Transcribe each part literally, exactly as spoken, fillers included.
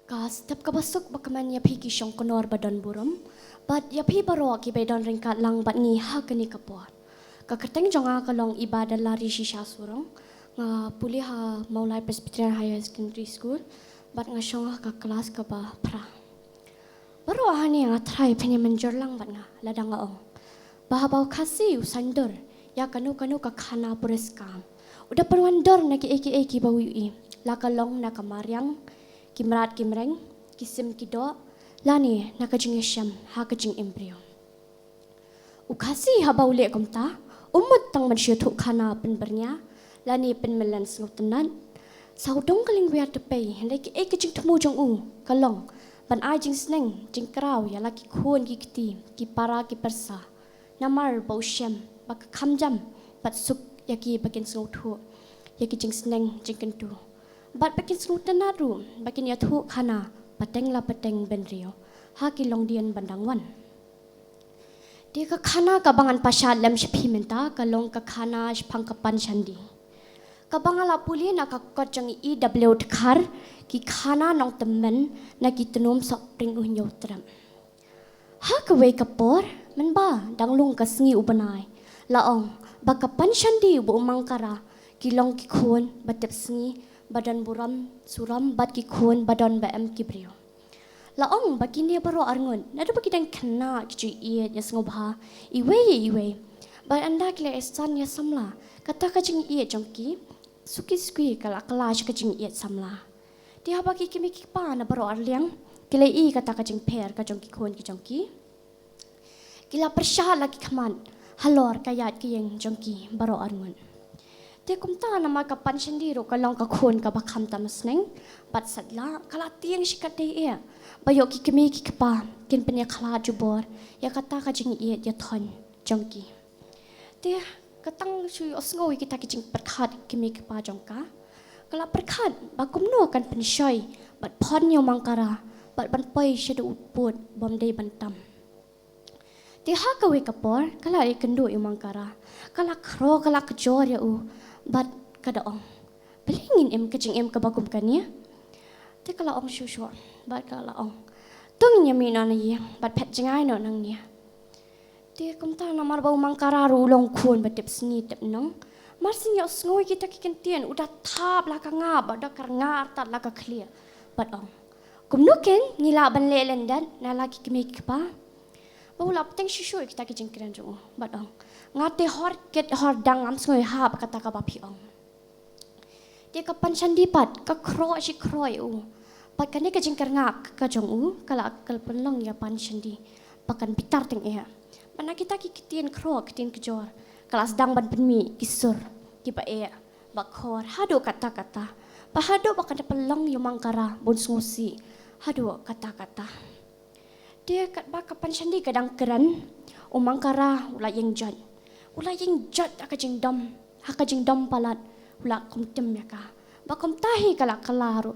Ka step kaba suk bakmen ïa phi ki shongknor ba don burom bad ïa phi baroh kiba don ryngkat lang bad ngi ha kane ka por. Ka kyrteng jong nga ka long Ibadalari Shisha Surong. Nga pule ha Mawlai Presbyterian Higher Secondary School bad nga shong ha ka klas kaba phra. Baroh hangne nga trai phin ïa mynjur lang bad nga lada nga ong ba haba u Khasi u saiñdur ïa kano kano ka khana puriskam, u da pynwandur na kiei kiei kiba u ïohi, la ka long na ka mariang, ki mrad ki mreng, ki sim ki doh, lane na ka jingïashem ha ka jingim briew. U Khasi haba u leh kumta, um mut tang ban shu ïathuh khana pynbyrngia lane pynmyllen sngewtynnat. Sa u dong ka lyngwiar tepei, hynrei kiei ka jingthmu jong u ka long ban ai jingsneng jingkraw ïa la ki khun ki kti, ki para ki pyrsa. Namar ba u shem ba ka kham jam bad suk ïa ki ba kin sngewthuh ïa ki jingsneng jingkyntu bad ba kin sngewtynnat ruh ba kin ïathuh khana pateng la pateng bynriew ha ki longdien ban dang wan. Te ka khana kaba ngan pynshad lem sha phi mynta ka long ka khana shaphang ka Panshandi. Kaba nga la pule na ka kot jong i E W Dkhar, ki khana nongtymmen na ki tnum Sohpring U Hynñiewtrep. Ha kawei ka por, mynba dang lung ka sngi u bnai, la ong ba ka Panshandi bad u Mangkara ki long ki khun ba tip sngi, ba don burom surom bad ki khun ba don ba em ki briew. La ong ba kine baroh arngut naduh ba ki dang khynnah ki ju ïeit ïa sngewbha iwei ïa iwei. Bad ynda ki la ïasan ïa samla, kata ka jingïeit jong ki suki suki ka la kylla sha ka jingïeit samla. Te haba ki kmie ki kpa na baroh arliang ki la ïohi kata ka jingpher ka jong ki khun ki jong ki, ki la pyrshah la ki khmat halor ka ïaid ka ïeng jong ki baroh arngut. Te kumta namar ka Panshandi ruh ka long ka khun kaba kham tam sneng bad sat la, ka la tieng shikatdei eh ba ïoh ki kmie ki kpa kin pynïakhlad jubor ïa kata ka jingïeit ïathoiñ jong ki. Te ka tang shu ïohsngew ïa kita ki jingpyrkhat ki kmie ki kpa jong ka, ka la pyrkhat ba kumno kan pynshoi bad phon ïa u Mangkara bad ban poi shaduh u pud bym dei ban tam. Te ha kawei ka por ka la ïakynduh ïa u Mangkara, ka la khroh, ka la kjor ïa u bad ka da ong, balei ngin im ka jingim kaba kum kane? Te ka la ong shuh shuh bad ka la ong, to ngin ïa mih noh na ïing bad phet jngai noh nangne. Te kumta namar ba u Mangkara ruh u long khun ba tip sngi tip nong, mar shu ïohsngew ïa kita ki kyntien u da thap la ka ngap bad u da kyrngah artat la ka khlieh bad ong, kumno keiñ ngi lah ban leh lyndet na la ki kmie ki kpa? Ba u la bteng shuh shuh ïa kita ki jingkren jong u bad ong, nga te hor kit hor dang ngam sngewhap kata kaba phi ong. Te ka Panshandi pat ka khroh shi khroh ïa u bad kane ka jingkyrngah ka jong u ka la, ka la pynlong ïa Panshandi ba kan bitar teng eh. Bad na kita ki ktien khroh ktien kjor ka la sdang ban pynmih ki sur kiba eh ba khor haduh katta katta, ba haduh ba kan da pynlong ïa u Mangkara ba un sngewsih haduh katta katta. Te katba ka Panshandi ka dang kren, u Mangkara u la ïeng joit. U la ïeng joit ha ka jingdom, ha ka jingdom palat u la kumtim ïa ka. Bad kumta hi ka la kylla ruh.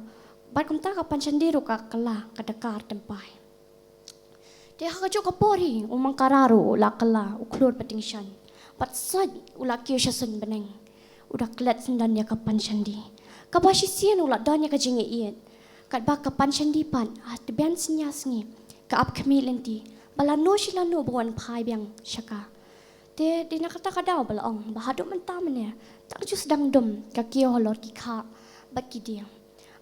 Bad kumta ka Panshandi ruh ka kylla ka dakar tympai. Te ha kajuh ka por hi u Mangkara ruh u la kylla u khlur pating shan. Bad sait u la kiew sha suiñ bneng. U da klet syndon ïa ka Panshandi. Kaba shisien u la don ïa ka jingïeit. Katba ka Panshandi pat ha tbian sngi ar sngi ka ap khmih lynti ba lano shi lano ba wan phai biang sha ka. Te dei na kata ka daw ba la ong ba haduh mynta mynne tang ju sdang dum ka kiew halor ki khah bad ki dieng.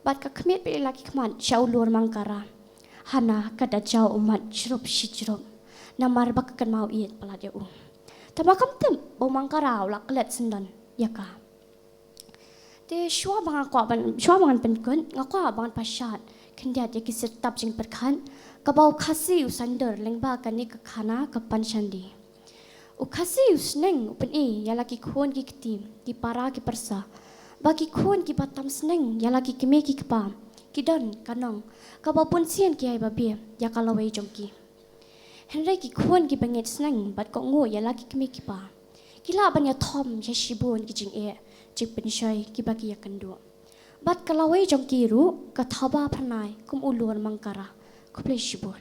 Bad ka khmih peit ïa la ki khmat sha u lur Mangkara. Hana ka da jaw ummat jrup shi jrup namar ba ka kynmaw ïeit palat ïa u. Tangba kam tip ba u Mangkara u la klet syndon ïa ka. Te shuwa ba nga kwah ban, shuwa ba ngan pynkut, nga kwah ba ngan pynshad khyndiat ïa ki sirtap jingpyrkhat kaba u Khasi u saiñdur lyngba kane ka khana ka Panshandi. U Khasi u sneng u pyni ïa la ki khun ki kti, ki para ki pyrsa, ba ki khun kiba tam sneng ïa la ki kmie ki kpa ki don ka nong kaba bunsien ki ai babe ïa ka lawei jong ki. Hynrei ki khun kiba ngeit sneng bad kohnguh ïa la ki kmie ki kpa ki lah ban ïathom ïa shibun ki jingeh jingpynshoi kiba ki ïakynduh. Bad ka lawei jong ki ruh ka thaba phyrnai kum u lur Mangkara. Khublei shibun.